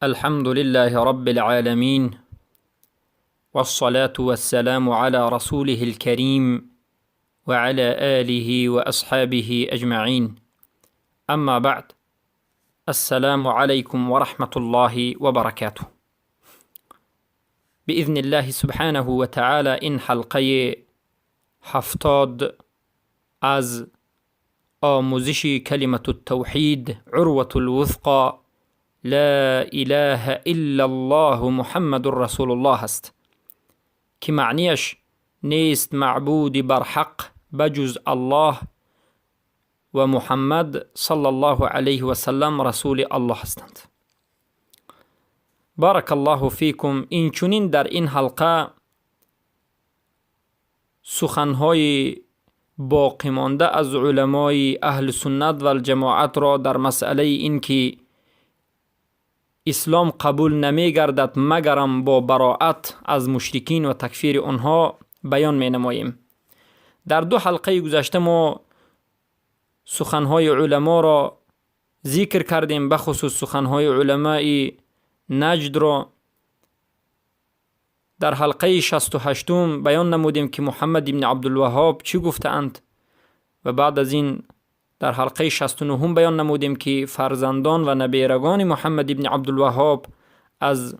الحمد لله رب العالمين، والصلاة والسلام على رسوله الكريم وعلى آله وأصحابه أجمعين. أما بعد، السلام عليكم ورحمة الله وبركاته. بإذن الله سبحانه وتعالى این حلقه 70 از آموزش کلمة التوحید، عروة الوثقى، لا إله إلا الله محمد رسول الله است که معنیش نیست معبود برحق بجز الله و محمد صلی الله علیه و سلم رسول الله هستند. بارک الله فیکم. این چنین در این حلقه سخنهای باقی مانده از علمای اهل سنت و الجماعت را در مسئله اینکه اسلام قبول نمیگردد مگرم با براءت از مشرکین و تکفیر آنها بیان می نماییم. در دو حلقه گذشته ما سخنهای علما را ذکر کردیم، بخصوص سخنهای علمای نجد را. در حلقه 68 بیان نمودیم که محمد ابن عبدالوهاب چی گفتند و بعد از این در حلقه 69 بیان نمودیم که فرزندان و نبیرگان محمد ابن عبدالوهاب از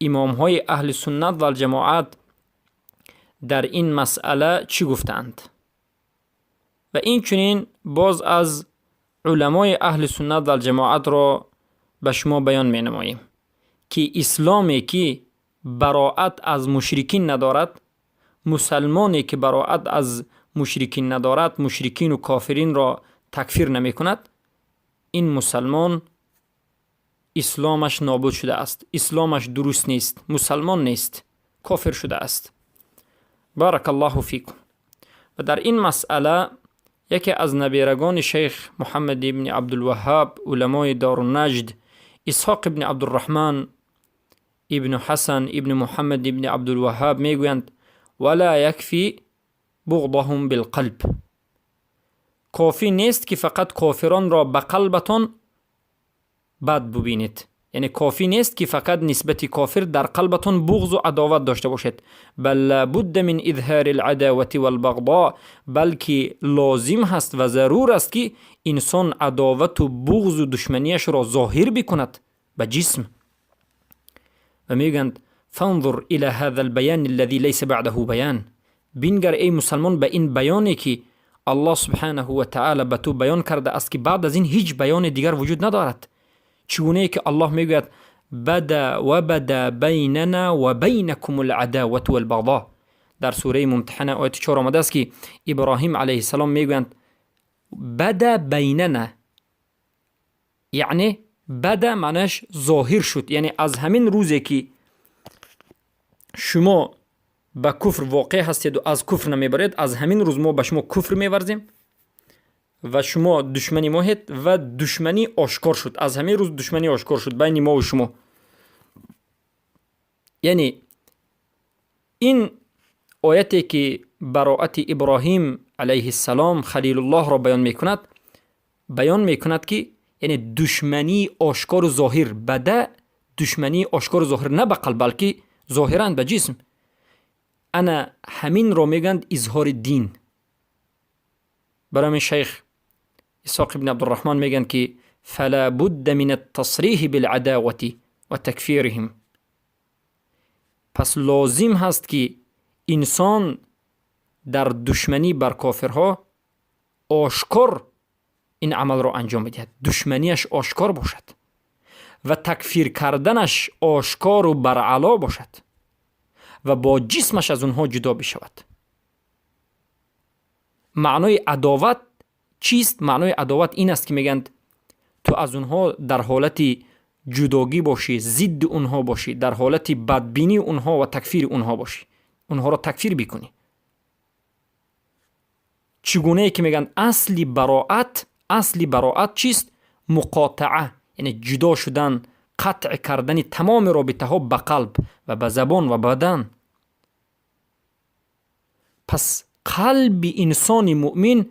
امام های اهل سنت و الجماعت در این مسئله چی گفتند و این چنین باز از علمای اهل سنت و الجماعت را به شما بیان می نماییم که اسلامی که براءت از مشرکین ندارد، مسلمانی که براءت از مشرکین ندارد، مشرکین و کافرین را تکفیر نمی کند، این مسلمان اسلامش نابود شده است، اسلامش درست نیست، مسلمان نیست، کافر شده است. بارک الله فیکم. و در این مسئله یکی از نبیرگان شیخ محمد ابن عبدالوهاب، علمای دارالنجد، اسحاق ابن عبدالرحمن ابن حسن ابن محمد ابن عبدالوهاب میگویند: ولا یکفی بغضهم بالقلب. کافی نیست که فقط کافران را به قلبتان بد ببینید، یعنی کافی نیست که فقط نسبت کافر در قلبتان بغض و عداوت داشته باشید. بل لابد من اظهار العداوة والبغضاء، بلکه لازم هست و ضرور است که انسان عداوت و بغض و دشمنیش را ظاهر بکند به جسم. و میگند: فانظر الى هذا البيان الذي ليس بعده بیان. بنگر ای مسلمان به این بیانی که الله سبحانه و تعالی به تو بیان کرده است که بعد از این هیچ بیان دیگر وجود ندارد. چگونه که الله میگوید: بدا و بدا بیننا و بینکم العداوة والبغضاء. در سوره ممتحنه آیت 4 آمده است که ابراهیم علیه السلام میگویند: بدا بیننا، یعنی بدا معنیش ظاهر شد، یعنی از همین روزی که شما به کفر واقع هستید و از کفر نمیبرید، از همین روز ما به شما کفر میورزیم و شما دشمنی ما هید و دشمنی آشکار شد. از همین روز دشمنی آشکار شد بین ما و شما. یعنی این آیتی که براءت ابراهیم علیه السلام، خلیل الله را بیان میکند، بیان میکند که یعنی دشمنی آشکار و ظاهر بده، دشمنی آشکار و ظاهر، نه به قلب بلکه ظاهرا به جسم. انا همین را میگند اظهار دین. برای شیخ اسحاق ابن عبدالرحمن میگن که فلا بد من التصریح بالعداوة و تکفیرهم. پس لازم هست که انسان در دشمنی بر کافرها آشکار این عمل را انجام بدهد، دشمنیش آشکار باشد و تکفیر کردنش آشکار و برعلا باشد و با جسمش از اونها جدا بشود. معنای عداوت چیست؟ معنای عداوت این است که میگند تو از اونها در حالت جداگی باشی، ضد اونها باشی، در حالت بدبینی اونها و تکفیر اونها باشی، اونها را تکفیر بکنی. چگونه که میگن اصلی براءت، اصلی براءت چیست؟ مقاطعه، یعنی جدا شدن، قطع کردن تمام رابطه ها به قلب و به زبان و بدن. پس قلب انسان مؤمن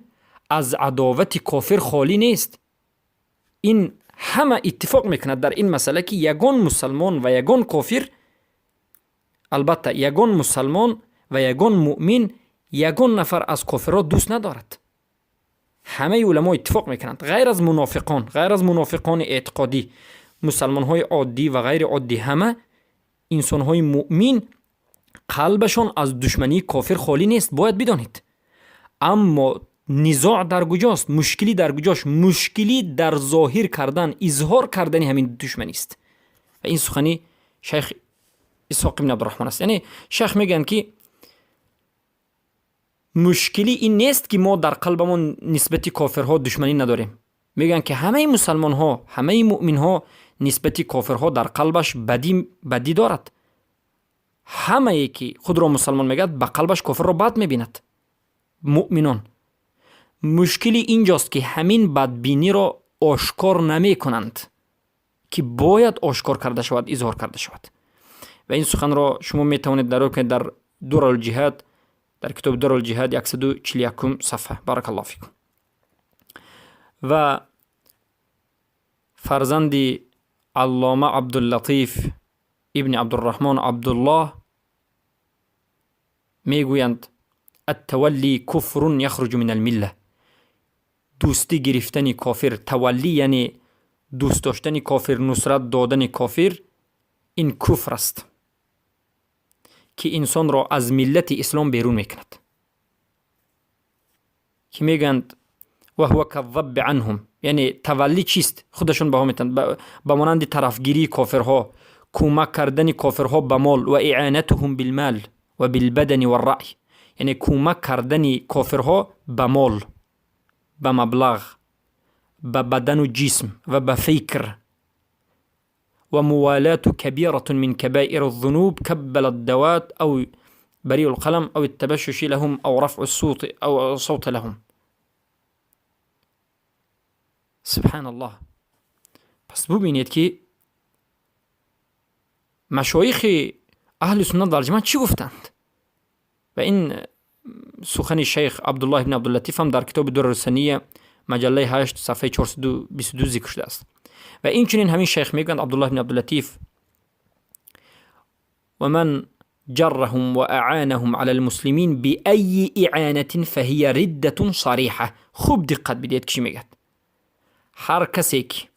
از عداوت کافر خالی نیست. این Ҳама иттифоқ мекунад дар ин масъала, ки ягон мусалмон ва ягон кофир, албатта, ягон мусалмон ва ягон муъмин ягон нафар аз кофирро дӯст надорад. Ҳамаи уламо иттифоқ мекунанд, ғайр аз мунофиқон, ғайр аз мунофиқони эътиқодӣ, мусалмонҳои оддӣ ва ғайри оддӣ, ҳама инсонҳои муъмин қалбашон аз душмании кофир холӣ нест, бояд бидонед. Аммо низоъ дар куҷост, мушкилӣ дар куҷост? Мушкилӣ дар зоҳир кардан, изҳор кардани ҳамин душманист. Ва ин сухани шайх Исҳоқ ибн Абдураҳмон аст. Яъне шайх мегӯянд, ки мушкилӣ ин нест, ки мо дар қалбамон нисбати кофирҳо душманӣ надорем. Мегӯянд, ки ҳамаи мусалмонҳо, ҳамаи муъминҳо нисбати кофирҳо дар қалбаш бадӣ дорад. Ҳамае ки худро мусалмон мегӯяд, ба қалбаш кофирро бад мебинад, муъминон. Мушкили инҷост, ки ҳамин бадбиниро ошкор намекунанд, ки бояд ошкор карда шавад, изҳор карда шавад. Ва ин суханро шумо метавонед дарёб кунед дар Дуралҷиҳад, дар китоби Дуралҷиҳад, 141-ум сафҳа. Баракаллоҳу фикум. Ва фарзанди Аллома Абдуллатиф ибни Абдурраҳмон Абдуллоҳ мегӯянд: التولي كفر يخرج من الملة. Дӯстӣ гирифтани кофир, таваллӣ, яъне дӯст доштани кофир, нусрат додани кофир, ин куфр аст, ки инсонро аз миллати ислом берун мекунад. Ки мегӯянд: وهو كالذب عنهم. Яъне таваллӣ чист? Худашон баҳо метиҳанд: ба монанди тарафгирии кофирҳо, кӯмак кардани кофирҳо ба мол, وإعانتهم بالمال وبالبدن والرأي, яъне кӯмак кардани кофирҳо ба мол, ба маблағ, ба бадану ҷисм ва ба фикр. وموالاة كبيرة من كبائر الذنوب كبل الدوات أو بريء القلم أو التبشش لهم أو رفع الصوت أو الصوت لهم. سبحان الله. Пас бубинед, ки машоихи аҳли суннат валҷамоат чӣ гуфтанд. Ва ин сухани шайх Абдуллоҳ ибни Абдуллатиф ҳам дар китоби Дурарусания, маҷаллаи 8, сафҳаи 422 зикр шудааст. Ва инчунин ҳамин шайх мегӯянд, Абдуллоҳ ибни Абдуллатиф: ومن جرهم وأعانهم على المسلمين بأي إعانة فهي ردة صريحة. Хуб диққат бидиҳед, ки чӣ мегӯяд. Ҳар касе ки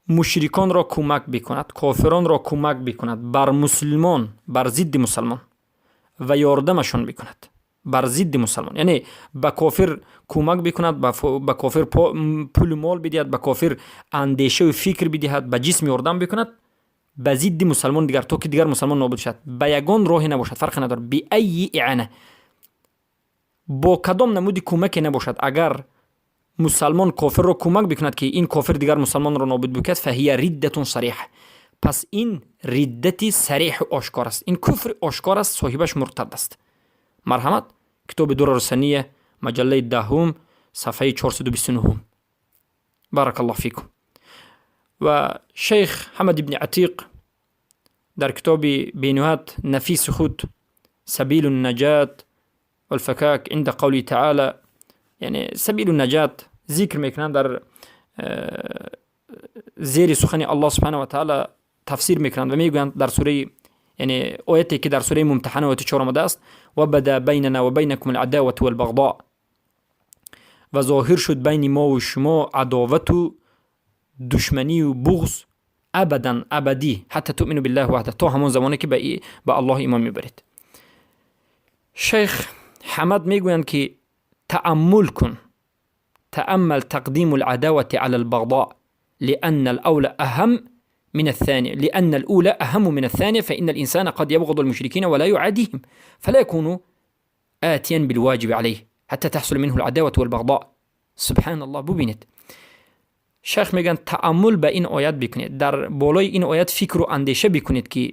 мушриконро кӯмак бикунад, кофиронро кӯмак бикунад бар мусулмон, бар зидди мусалмон, ва ёрдамашон бикунад бар зидди мусалмон, яъне ба кофир кӯмак бикунад, ба кофир пулу мол бидиҳад, ба кофир андешаву фикр бидиҳад, ба ҷисм ёрдам бикунад ба зидди мусалмони дигар, то ки дигар мусалмон нобуд шавад, ба ягон роҳе набошад, фарқе надорад, بأي إعانة, бо кадом намуди кӯмаке набошад, агар мусалмон кофирро кӯмак бикунад, ки ин кофир дигар мусалмонро нобуд бикунад, فهي ردة صريحة, пас ин риддати сареҳу ошкор аст, ин куфри ошкор аст, соҳибаш муртад аст. Марҳамат, китоби Дурарусания, маҷаллаи 10-ум, сафҳаи 429. Баракаллоҳ фикум. Ва шейх Ҳамад ибни Атиқ дар китоби бениҳоят нафиси худ سبيل النجاة والفكاك عند قوله تعالى, яъне سبيل النجاة, зикр мекунанд, дар зери сухани Аллоҳ سبحانه وتعالى тафсир мекунанд ва мегӯянд, дар сураи, яъне ояте ки дар сураи Мумтаҳана, ояти 4 омадааст: وبدا بيننا وبينكم العداوة والبغضاء, ва зоҳир шуд байни мову шумо адовату душманию буғз, أبدا, абадӣ, حتى تؤمنوا بالله وحده, то ҳамон замоне ки ба Аллоҳ имон мебаред. Шайх Ҳамад мегӯянд, ки тааммул кун, تأمل تقديم العداوة على البغضاء لأن الأولى أهم من الثانية، لأن الأولى أهم من الثانية، فإن الإنسان قد يبغض المشركين ولا يعاديهم، فلا يكون آتيا بالواجب عليه حتى تحصل منه العداوة والبغضاء. سبحان الله. ببینید، شیخ میگن تأمل به این آیت بکنید، در بالای این آیت فکر و اندیشه بکنید که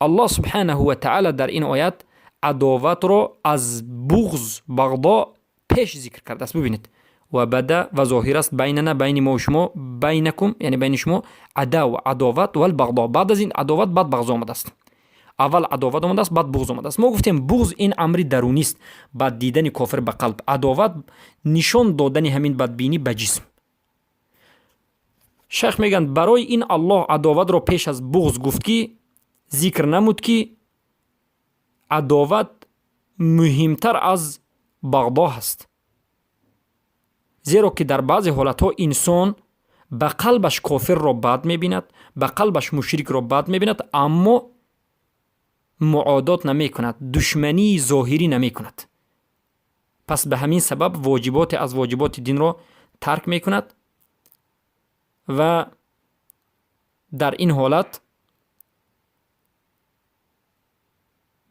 الله سبحانه و تعالی در این آیت عداوت رو از بغض، بغضا پیش ذکر کرده است. ببینید: وبدا, و ظاهر است, بيننا, بین ما و شما, بينكم, یعنی بین شما, عداوة, عداوت, والبغضاء. بعد از این عداوت، بعد بغض آمده است. Аввал адоват омадааст, баъд буғз омадааст. Мо гуфтем, буғз ин амри дарунист, бад дидани кофир ба қалб, адоват нишон додани ҳамин бадбинӣ ба ҷисм. Шайх мегӯянд, барои ин Аллоҳ адоватро пеш аз буғз гуфт, ки зикр намуд, ки адоват муҳимтар аз бағдо ҳаст, зеро ки дар баъзе ҳолатҳо инсон ба қалбаш кофирро бад мебинад, ба қалбаш мушрикро бад мебинад, аммо муодот намекунад, душмании зоҳирӣ намекунад. Пас ба ҳамин сабаб воҷиботе аз воҷиботи динро тарк мекунад ва дар ин ҳолат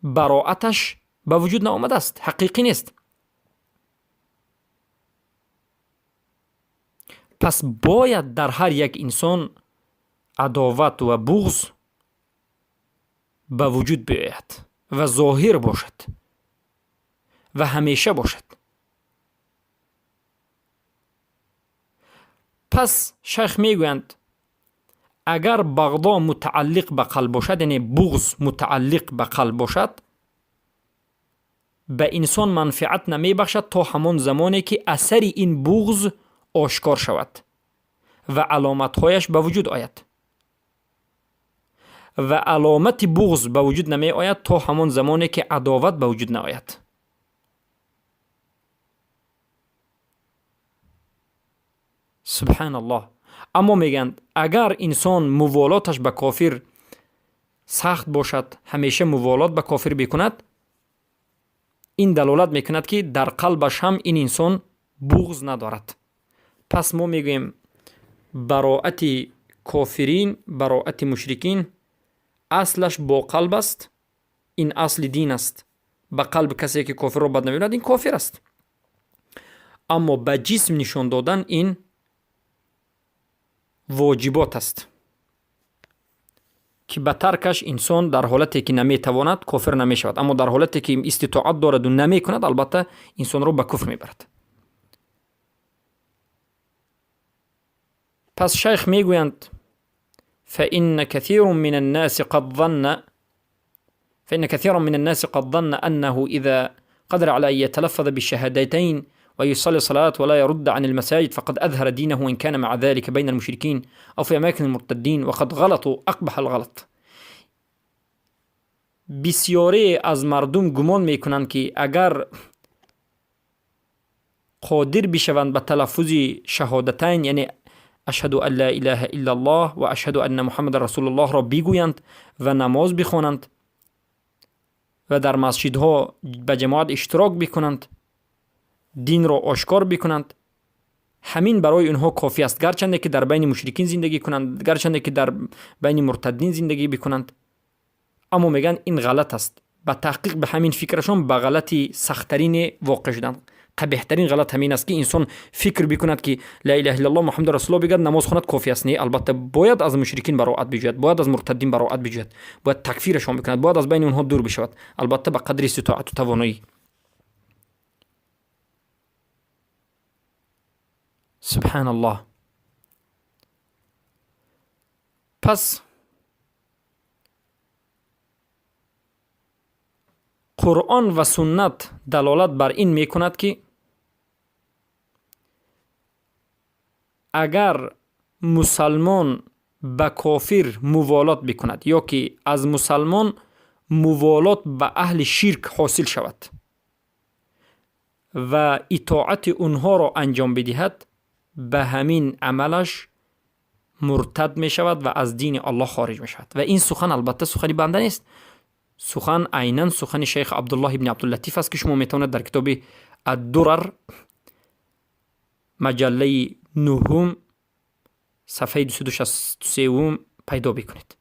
бароаташ ба вуҷуд наомадааст, ҳақиқӣ нест. Пас бояд дар ҳар як инсон адоват ва буғз ба вуҷуд биёяд ва зоҳир бошад ва ҳамеша бошад. Пас шайх мегӯянд, агар бағдо мутааллиқ ба қалб бошад, яъне буғз мутааллиқ ба қалб бошад, ба инсон манфиат намебахшад то ҳамон замоне ки асари ин буғз ошкор шавад ва аломатҳояш ба вуҷуд ояд, ва аломати буғз ба вуҷуд намеояд то ҳамон замоне ки адоват ба вуҷуд наояд. Субҳаналлоҳ. Аммо мегӯянд, агар инсон муволоташ ба кофир сахт бошад, ҳамеша муволот ба кофир бикунад, ин далолат мекунад, ки дар қалбаш ҳам ин инсон буғз надорад. Пас мо мегӯем, бароати кофирин, бароати мушрикин аслаш бо қалб аст, ин асли дин аст. Ба қалби касе ки кофирро бад намебинад, ин кофир аст. Аммо ба ҷисм нишон додан ин воҷибот аст, ки ба таркаш инсон дар ҳолате ки наметавонад кофир намешавад, аммо дар ҳолате ки иститоат дораду намекунад, албатта инсонро ба куфр мебарад. Пас шайх мегӯянд: فإن كثيرا من الناس قد ظن أنه إذا قدر على أن يتلفظ بالشهادتين ويصلي صلاة ولا يرد عن المساجد فقد أظهر دينه، وإن كان مع ذلك بين المشركين أو في أماكن المرتدين، وقد غلطوا أقبح الغلط. بسیاری از مردم گمان میکنند که اگر قادر بشوند به تلفظ شهادتین، یعنی اشهد ان لا اله الا الله و اشهد ان محمد رسول الله را بگویند و نماز بخوانند و در مسجدها به جماعت اشتراک بکنند، دین را آشکار بکنند، همین برای اونها کافی است، گرچنده که در بین مشرکین زندگی کنند، گرچنده که در بین مرتدین زندگی بکنند. اما میگن این غلط است. به تحقیق به همین فکرشان به غلطی سختترین واقع شدند. قبیحترین غلط همین است که انسان فکر بکند که لا اله الا الله محمد رسول الله بگد، نماز خواند، کافی است. نه، البته باید از مشرکین براعت بجوید، باید از مرتدین براعت بجوید، باید تکفیرشان بکند، باید از بین اونها دور بشود، البته به قدر استطاعت و توانایی. سبحان الله. پس قرآن و سنت دلالت بر این میکند که اگر مسلمان به کافر موالات بکند یا که از مسلمان موالات به اهل شرک حاصل شود و اطاعت اونها را انجام بدهد، به همین عملش مرتد می شود و از دین الله خارج می شود. و این سخن البته سخنی بنده نیست، سخن عینا سخن شیخ عبدالله ابن عبداللطیف است که شما میتونید در کتاب الدرر مجله نهم صفحه 263 پیدا بکنید،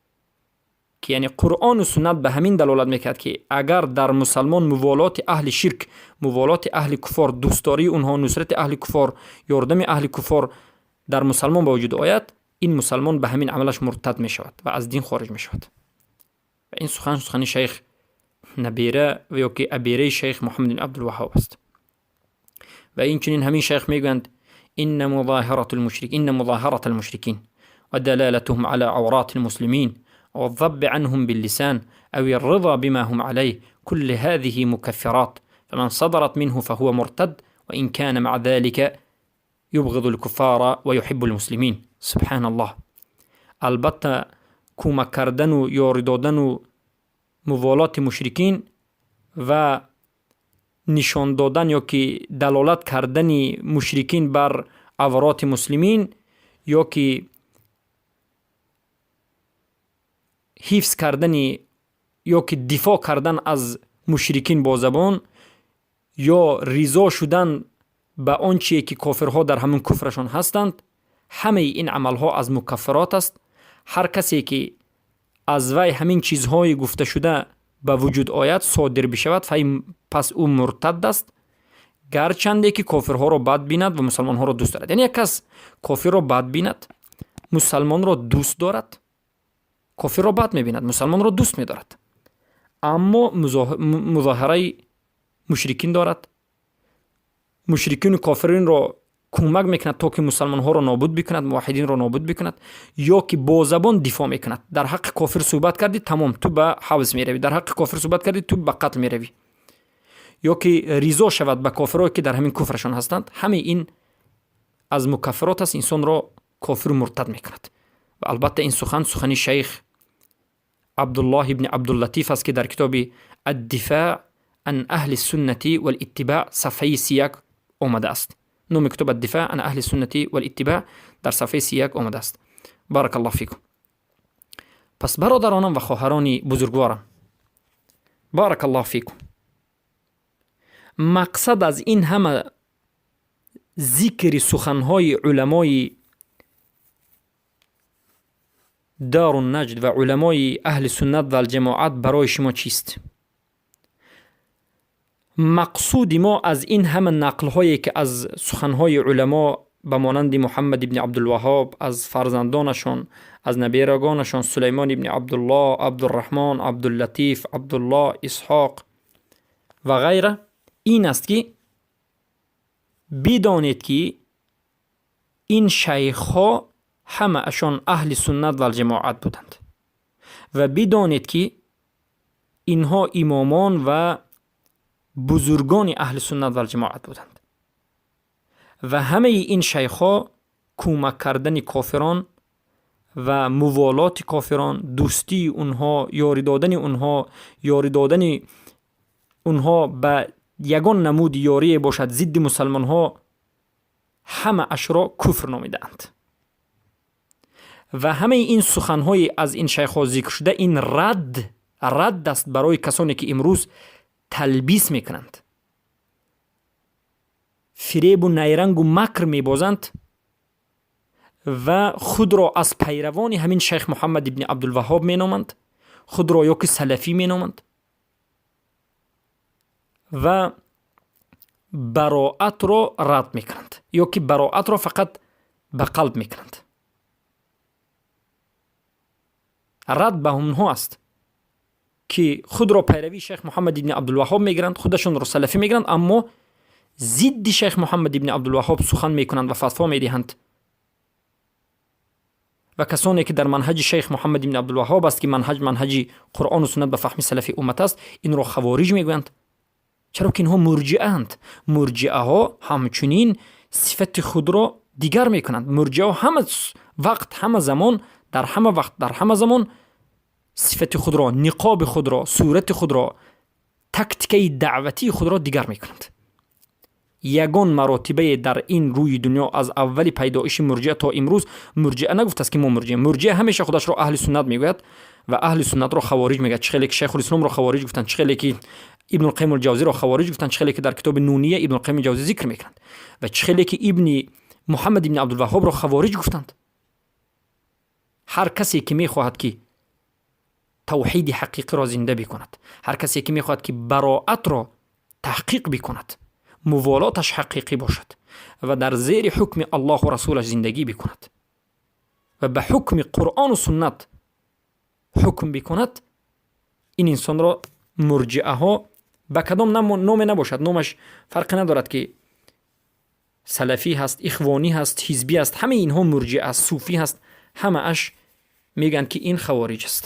که یعنی قرآن و سنت به همین دلالت میکرد که اگر در مسلمان موالات اهل شرک، موالات اهل کفار، دوستداری اونها، نصرت اهل کفار، یاردم اهل کفار در مسلمان به وجود آید، این مسلمان به همین عملش مرتد می شود و از دین خارج می شود. و این سخن سخن شیخ نبیره و یا که ابیره شیخ محمد بن عبدالوهاب است. و این چنین همین شیخ میگویند: ان مظاهرة المشركين ودلالتهم على عورات المسلمين والذب عنهم باللسان أو الرضا بما هم عليه، كل هذه مكفرات، فمن صدرت منه فهو مرتد، وإن كان مع ذلك يبغض الكفار ويحب المسلمين. سبحان الله. Албатта, кӯмак кардану ёрӣ додану муволоти мушрикин ва нишон додан ё ки далолат кардани мушрикин бар авроти муслимин ё ки ҳифз кардани ё ки дифоъ кардан аз мушрикин бо забон ё ризо шудан ба он чие ки кофирҳо дар ҳамон куфрашон ҳастанд, ҳамаи ин амалҳо аз мукаффирот аст. Ҳар касе ки аз вай ҳамин чизҳои гуфташуда ба вуҷуд ояд, содир бишавад, пас ӯ муртад аст, гарчанде ки кофирҳоро бад бинад ва мусалмонҳоро дӯст дорад. Яъне як кас кофирро бад бинад, мусалмонро дӯст дорад, кофирро бад мебинад, мусалмонро дӯст медорад, аммо музоҳираи мушрикин дорад, мушрикину кофиринро кӯмак мекунад, то ки мусалмонҳоро нобуд бикунад, муваҳидинро нобуд бикунад, ё ки бо забон дифоъ мекунад. Дар ҳаққи кофир суҳбат кардӣ, тамом, ту ба ҳабс меравӣ. Дар ҳаққи кофир суҳбат кардӣ, ту ба қатл меравӣ. Ё ки ризо шавад ба кофирое ки дар ҳамин куфрашон ҳастанд, ҳамаи ин аз мукаффирот аст, инсонро кофиру муртад мекунад. Ва албатта, ин сухан сухани шайх Абдуллоҳ ибни Абдуллатиф аст, ки дар китоби «Аддифаъ ан аҳли суннати валиттибаъ» сафҳаи 31 омадааст. Номи китоб «Аддифаъ ан аҳли суннати валиттибаъ» дар сафҳаи 31 омадааст. Баракаллоҳ фикум. Пас, бародаронам ва хоҳарони бузургворам, баракаллоҳ фикум, мақсад аз ин ҳама зикри суханҳои уламои Дару Наҷд ва уламои аҳли суннат валҷамоат барои шумо чист? Мақсуди мо аз ин ҳама нақлҳое ки аз суханҳои уламо ба монанди Муҳаммад ибни Абдулваҳҳоб, аз фарзандонашон, аз наберагонашон Сулаймон ибни Абдуллоҳ, Абдурраҳмон, Абдуллатиф, Абдуллоҳ, Исҳоқ ва ғайра ин аст, ки бидонед, ки ин шайхҳо ҳамаашон аҳли суннат валҷамоат буданд, ва бидонед, ки инҳо имомон ва бузургони аҳли суннат валҷамоат буданд, ва ҳамаи ин шайхҳо кӯмак кардани кофирон ва муволоти кофирон, дӯстии онҳо, ёрӣ додани онҳо, ёрӣ додани онҳо ба ягон намуди ёрие бошад зидди мусалмонҳо, ҳамаашро куфр номидаанд. Ва ҳамаи ин суханҳои аз ин шайхҳо зикр шуда ин радд аст барои касоне ки имрӯз талбис мекунанд, фиребу найрангу макр мебозанд ва худро аз пайравони ҳамин шайх Муҳаммад ибни Абдулваҳҳоб меноманд, худро ё ки салафӣ меноманд ва бароатро рад мекунанд ё ки бароатро фақат ба қалб мекунанд. Рад ба онҳо аст, ки худро пайравии шайх Муҳаммад ибни Абдулваҳҳоб мегиранд, худашонро салафӣ мегиранд, аммо зидди шайх Муҳаммад ибни Абдулваҳҳоб сухан мекунанд ва фатво медиҳанд. Ва касоне ки дар манҳаҷи шайх Муҳаммад ибни Абдулваҳҳоб аст, ки манҳаҷ манҳаҷи Қуръону суннат ба фаҳми салафи уммат аст, инро хавориҷ мегӯянд. Чаро ки инҳо мурҷиаанд. Мурҷиаҳо ҳамчунин сифати худро дигар мекунанд. Мурҷиаҳо ҳама вақт, ҳама замон, дар ҳама вақт, дар ҳама замон сифати худро, ниқоби худро, сурати худро, тактикаи даъватии худро дигар мекунанд. Ягон маротибае дар ин рӯи дунё аз аввали пайдоиши мурҷиа то имрӯз мурҷиа нагуфтааст, ки мо мурҷиа. Мурҷиа ҳамеша худашро аҳли суннат мегӯяд ва аҳли суннатро хавориҷ мегӯяд. Чӣ хеле ки Шайхулисломро хавориҷ гуфтанд, чӣ хеле ки Ибнулқайим Ҷавзиро хавориҷ гуфтанд, чӣ хеле ки дар китоби Нуния Ибнулқайими Ҷавзӣ зикр мекунанд ва чӣ хеле ки ибни Муҳаммад ибни Абдулваҳҳобро хавориҷ гуфтанд. Ҳар касе ки мехоҳад, ки тавҳиди ҳақиқиро зинда бикунад, ҳар касе ки мехоҳад, ки бароатро таҳқиқ бикунад, муволоташ ҳақиқӣ бошад ва дар зери ҳукми Аллоҳу расулаш зиндагӣ бикунад ва ба ҳукми Қуръону суннат ҳукм бикунад, ин инсонро мурҷиаҳо ба кадом номе набошад, номаш фарқе надорад, ки салафӣ ҳаст, ихвонӣ ҳаст, ҳизбӣ ҳаст, ҳамаи инҳо мурҷиа аст, суфӣ ҳаст, ҳамааш мегӯянд, ки ин хавориҷ аст.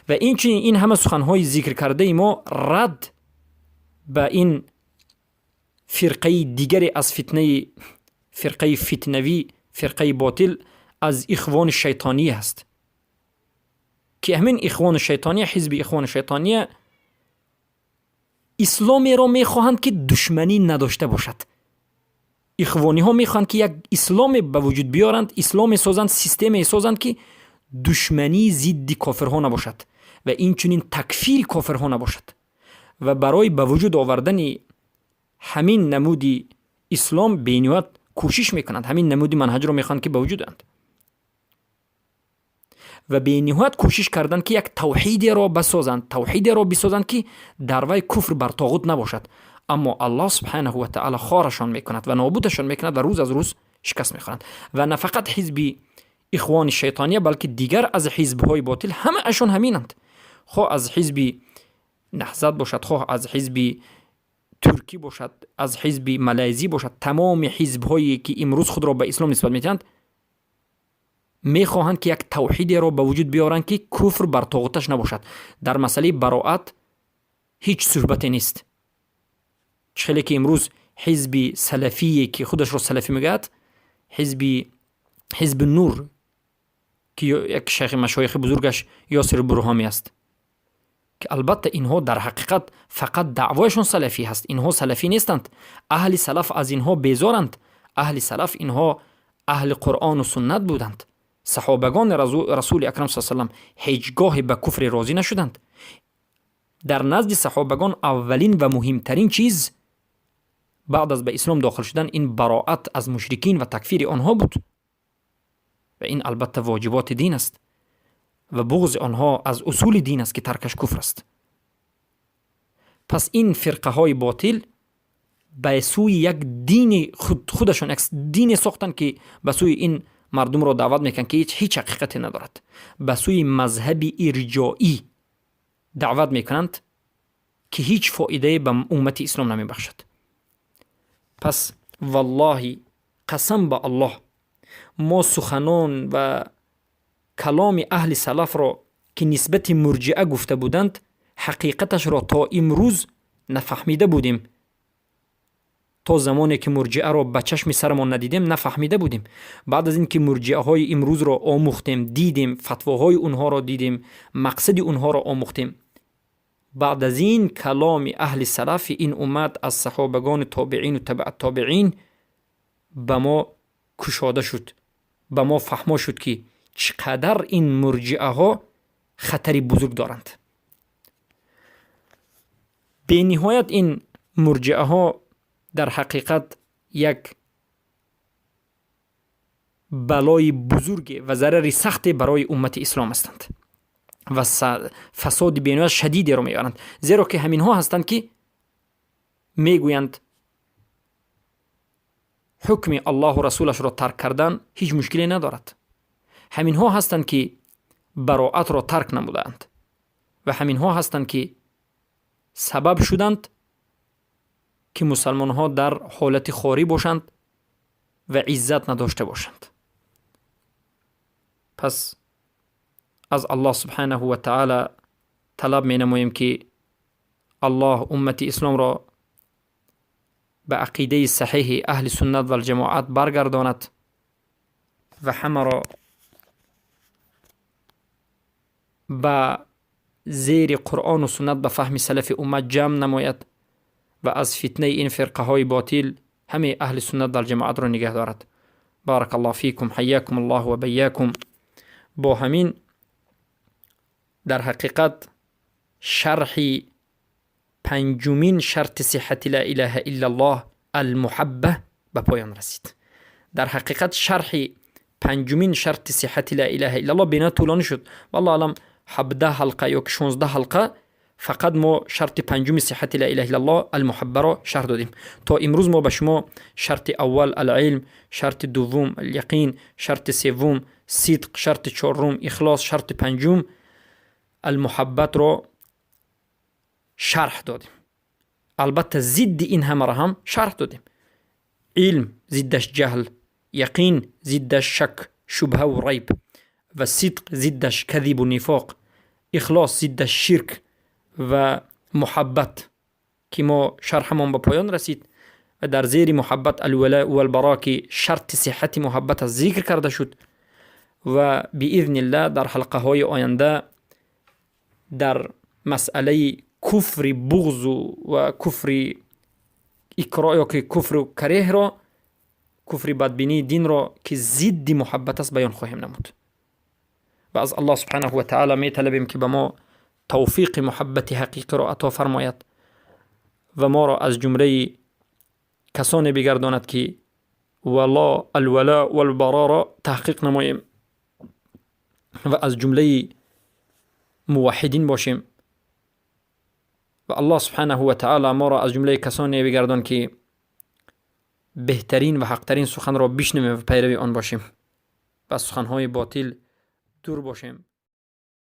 Ва инчунин ин ҳама суханҳои зикркардаи мо рад ба ин фирқаи дигаре аз фитнаи фирқаи фитнавӣ, фирқаи ботил аз Ихвони Шайтонӣ аст, ки ҳамин Ихвони Шайтония, ҳизби Ихвони Шайтония исломеро мехоҳанд, ки душманӣ надошта бошад. Ихвониҳо мехоҳанд, ки як исломе ба вуҷуд биёранд, исломе созанд, системе созанд, ки душманӣ зидди кофирҳо набошад ва инчунин такфири кофирҳо набошад. Ва барои ба вуҷуд овардани ҳамин намуди ислом бениҳоят кӯшиш мекунанд, ҳамин намуди манҳаҷро мехоҳанд, ки ба вуҷуд оянд, ва бениҳоят кӯшиш карданд, ки як тавҳидеро басозанд, тавҳидеро бисозанд, ки дар вай куфр бар тоғут набошад. Аммо Аллоҳ субҳанаҳу ва таъала хорашон мекунад ва нобудашон мекунад ва рӯз аз рӯз шикаст мехӯранд. Ва на фақат ҳизби Ихвони Шайтония, балки дигар аз ҳизбҳои ботил ҳамаашон ҳаминанд, хоҳ аз ҳизби Наҳзат бошад, хоҳ аз ҳизби туркӣ бошад, аз ҳизби малайзӣ бошад. Тамоми ҳизбҳое, ки имрӯз худро ба ислом нисбат медиҳанд, мехоҳанд, ки як тавҳидеро ба вуҷуд биёранд, ки куфр бар тоғуташ набошад. Дар масъалаи бароат ҳеҷ суҳбате нест. Чӣ хеле ки имрӯз ҳизби салафие, ки худашро салафӣ мегӯяд, ҳизби Нур, ки як шайхи машоихи бузургаш Ёсири Бурҳомӣ аст, ки албатта инҳо дар ҳақиқат фақат даъвояшон салафӣ ҳаст, инҳо салафӣ нестанд. Аҳли салаф аз инҳо безоранд. Аҳли салаф инҳо аҳли Қуръону суннат буданд. Саҳобагони Расули акрам са салам ҳеҷ гоҳе ба куфре розӣ нашуданд. Дар назди саҳобагон аввалин ва муҳимтарин чиз баъд аз ба ислом дохил шудан ин бароат аз мушрикин ва такфири онҳо буд. Ва ин албатта воҷиботи дин аст ва буғзи онҳо аз усули дин аст, ки таркаш куфр аст. Пас ин фирқаҳои ботил ба сӯи як дини худашон, як дине сохтанд, ки ба сӯи ин мардумро даъват мекунанд, ки ҳеҷ ҳақиқате надорад. Ба сӯи мазҳаби ирҷоӣ даъват мекунанд, ки ҳеҷ фоидае ба уммати ислом намебахшад. Пас валлоҳи, қасам ба Аллоҳ, мо суханон ва каломи аҳли салафро, ки нисбати мурҷиа гуфта буданд, ҳақиқаташро то имрӯз нафаҳмида будем. То замоне ки мурҷиаро ба чашми сарамон надидем, нафаҳмида будем. Баъд аз ин ки мурҷиаҳои имрӯзро омӯхтем, дидем, фатвоҳои онҳоро дидем, мақсади онҳоро омӯхтем, баъд аз ин каломи аҳли салафи ин уммат аз саҳобагони тобеину табаъ-тобеин ба мо кушода шуд, ба мо фаҳмо шуд, ки чӣ қадар ин мурҷиаҳо хатари бузург доранд. Бениҳоят ин мурҷиаҳо дар ҳақиқат як балои бузурге ва зарари сахте барои уммати ислом ҳастанд ва фасоди бениҳоят шадидеро меоранд, зеро ки ҳаминҳо ҳастанд, ки мегӯянд, ҳукми Аллоҳу расулашро тарк кардан ҳеҷ мушкиле надорад. Ҳаминҳо ҳастанд, ки бароатро тарк намудаанд, ва ҳаминҳо ҳастанд, ки сабаб шуданд, ки мусалмонҳо дар ҳолати хорӣ бошанд ва иззат надошта бошанд. Пас аз Аллоҳ субҳанаҳу ва таъала талаб менамоем, ки Аллоҳ уммати исломро ба ақидаи саҳеҳи аҳли суннат валҷамоат баргардонад ва ҳамаро ба зери Қуръону суннат, ба фаҳми салафи уммат ҷамъ намояд ва аз фитнаи ин фирқаҳои ботил ҳамаи аҳли суннат валҷамоатро нигаҳ дорад. Барака Аллоҳ фикум, ҳайякум Аллоҳ ва байякум. Бо ҳамин дар ҳақиқат шарҳи панҷумин шарти сиҳати ла илаҳа иллаллоҳ, алмуҳабба, ба поён расид. Дар ҳақиқат шарҳи панҷумин шарти сиҳати ла илаҳа иллаллоҳ бениҳоят тӯлонӣ шуд. Валлоҳу аълам, 17 ҳалқа ё ки 16 ҳалқа фақат мо шарти панҷуми сиҳати ла илаҳа иллаллоҳ, алмуҳаббаро шарҳ додем. То имрӯз мо ба шумо шарти аввал, алилм, шарти дуввум, аляқин, шарти севум, сидқ, шарти чорум, ихлос, шарти панҷум, алмуҳаббатро шарҳ додем. Албатта, зидди ин ҳамаро ҳам шарҳ додем: илм, зиддаш ҷаҳл, яқин, зиддаш шак, шубҳаву райб. ва сидқ зиддаш кадибу нифоқ, ихлос зиддаш ширк ва муҳаббат, ки мо шарҳамон ба поён расид ва дар зери муҳаббат алвала валбаро, ки шарти сиҳҳати муҳаббат аст, зикр карда шуд. Ва биизниллаҳ дар ҳалқаҳои оянда дар масъалаи куфри буғзу ва куфри икро ё ки куфру кареҳро, куфри бадбинии динро, ки зидди муҳаббат аст, баён хоҳем намуд. Ва аз Аллоҳ субҳанаҳу ва таъала металабем, ки ба мо тавфиқи муҳаббати ҳақиқиро ато фармояд ва моро аз ҷумлаи касоне бигардонад, ки вало алвала валбароро таҳқиқ намоем ва аз ҷумлаи муваҳҳидин бошем. Ва Аллоҳ субҳанаҳу ва таъала моро аз ҷумлаи касоне бигардон, ки беҳтарин ва ҳақтарин суханро бишнавем ва пайрави он бошем ва аз суханҳои ботил дур бошем.